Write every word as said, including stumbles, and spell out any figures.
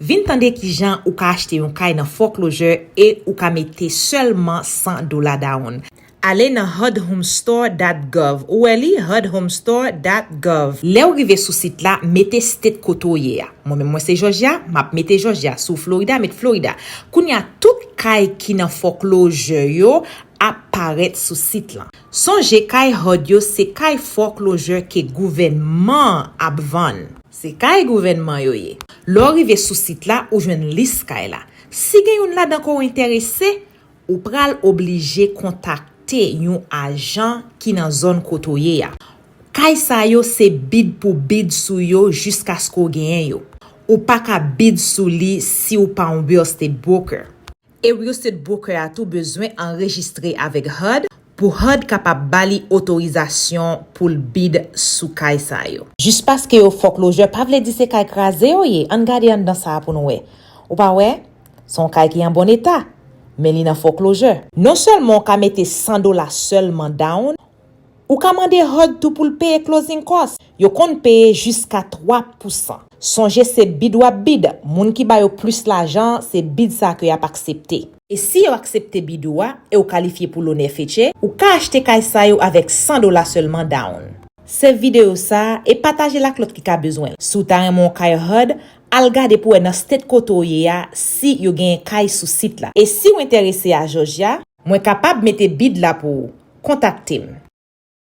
Vin tande kijan ou ka achte yon kay nan foreclosure e ou ka mete sèlman san dola down. Ale nan hud home store dot gov. Ou wè li, hud home store dot gov. Lè w rive sou sit la, mete state kote w ye a. Mwen menm, mwen se Georgia, m ap mete Georgia. Si w Florida, met Florida. Kounye a, tout kay ki nan foreclosure yo ap parèt sou sit lan. Sonje, kay hud yo se kay foreclosure ke gouvènman an ap vann. Se kay gouvènman yo ye. Lè w rive sou sit la, ou jwenn lis kay la. Si gen youn ladan ke w enterese, ou pral oblije kontakte yon ajan ki nan zòn kote w ye a. Kay sa yo se bid pou bid sou yo jiskaske w genyen yo. Ou pa ka bid sou li si w pa yon real estate broker. E real estate broker a tou bezwen anrejistre avèk hud pou hud kapab ba li otorizasyon pou l bid sou kay sa yo. Jis paske yo foreclosure pa vle di se kay kraze yo ye. Ann gade anndan sa a pou nou wè. Ou pa wè? Se yon kay ki an bon eta, men li nan foreclosure. Non sèlman w ka mete san dola sèlman down, ou ka mande hud tou pou l peye closing cost. Yo konn peye jiska twa pousan. Sonje, se bid w ap bid. Moun ki ba yo plis lajan, se bid sa ke y ap aksepte. E si yo aksepte bid ou a e w kalifye pou loan F H A, ou ka achte kay sa yo avèk san dola sèlman down. Sèv videyo sa a e pataje l ak lòt ki ka bezwen l. Si w ta renmen yon kay hud, al gade pou w wè nan state kote w ye a si yo genyen kay sou sit la. E si w enterese a Georgia, mwen kapab mete bid la pou ou. Kontakte m.